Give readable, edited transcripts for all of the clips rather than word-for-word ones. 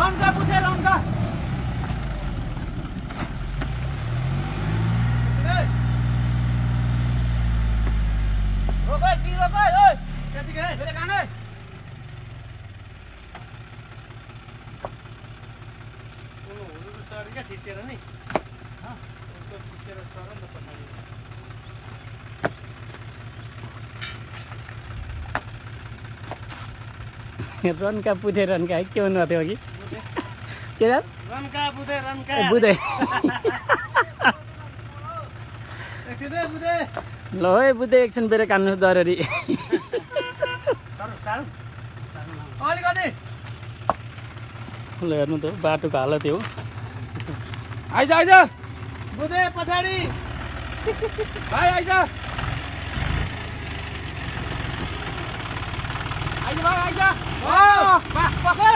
रनका पुछे रनका रोकै कि रोकै ओइ त्यतिकै फेरि काने सर क्या थिचेर नि उसको थिचेर सर नि त पछाडि रनका पुठे रनका के भन्नु थियो कि के दाल रनका बुधे रनका बुधे एकछिन बुधे ल है बुधे एकछिन बेरे कान्नु दररी अलिकति ल हेर्नु त बाटोको हालत हो आइज आइज बुधे पछाडि भाइ आइज आइज भाइ आइज बस पकड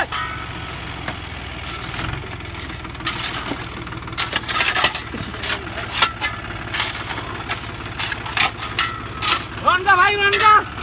रनका भाइ रनका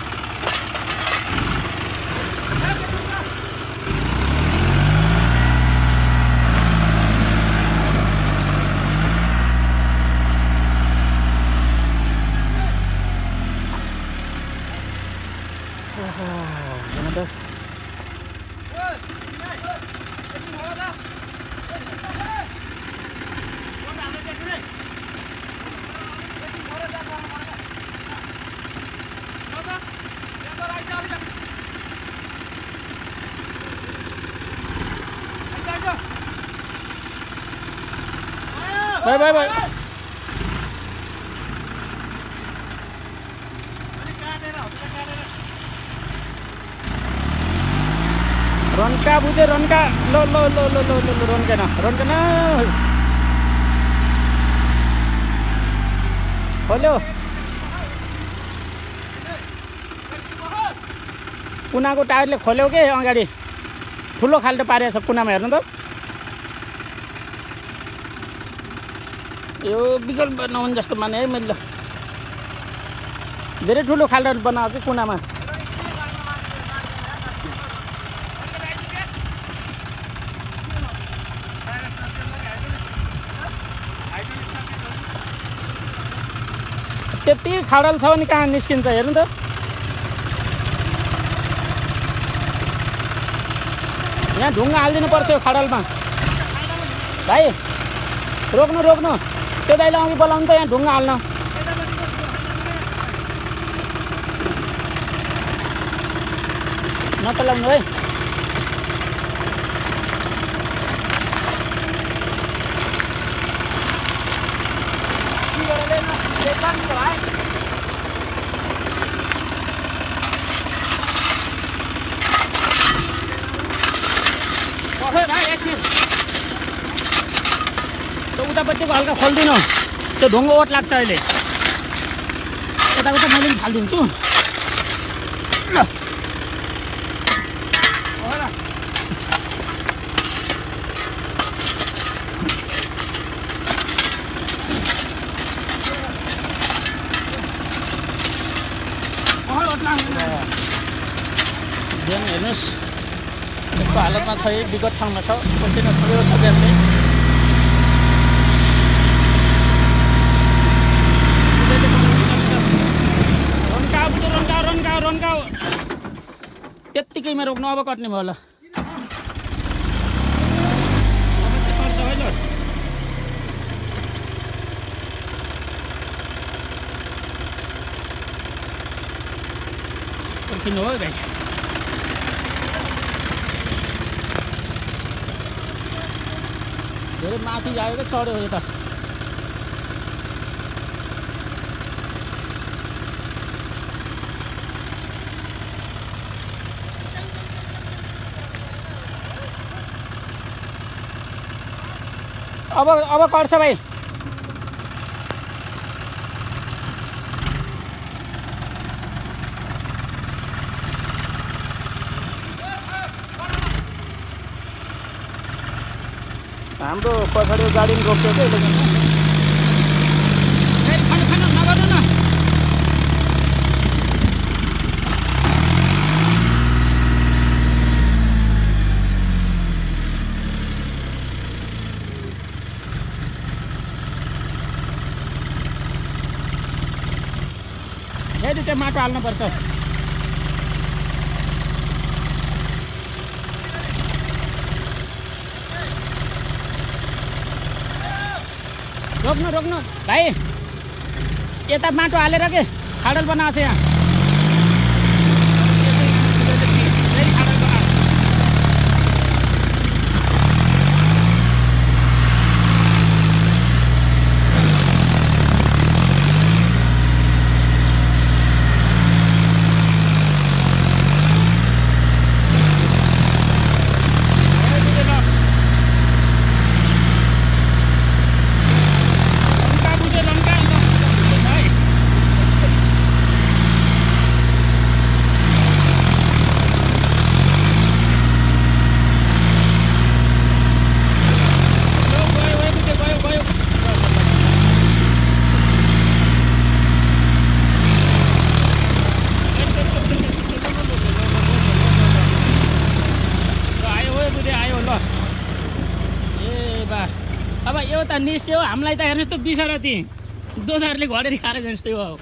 बाय बाय बाय रनका बुझे रनका लो लो लो लो लो लो रनका न खोल्यो कुनाको टायरले खोल्यो के अगाडि ठुलो खाल्टो पारेछ कुनामा हेर्नु त यो विकल्प नहुन् जस्तो माने है मैले धेरै ठुलो खाल्टो बनाएको कि कुनामा त्यति खाडल छ भने कहाँ निस्किन्छ हेर्नु त यहाँ ढुङ्गा हालिदिनु पर्छ यो खाडलमा भाइ रोक्नु रोक्नु त्यो दाइले अघि बोलाउनु त यहाँ ढुङ्गा हाल्न नचलाउनु है त्यो उतापट्टिको हल्का खोलिदिनु त्यो ढुङ्गो ओट लाग्छ अहिले यताउता मैले पनि फालिदिन्छु ल हेर्नुहोस् यस्तो हालतमा छ विगत ठाउँमा छ पसिना छोडेर सकेर रनका त्यत्तिकैमा रोक्नु अब कट्ने भयो होला पर्खिनु हो भाइ धेरै माथि आएको चढ्यो यो त अब कट्छ भाइ हाम्रो पछाडि गाडी पनि रोक्यो कि नगर्नु न माटो हाल्नुपर्छ। रोक्नु रोक्नु भाइ, यता माटो हालेर के खाडल बनाएको छ यहाँ। अब एउटा निस्क्यो, हामीलाई त हेर्नुहोस् त बिसरा ती दोधारले घडेरी खाएर जस्तै हो।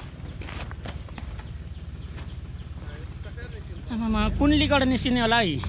आमामा कुन्लीबाट निस्किने होला है।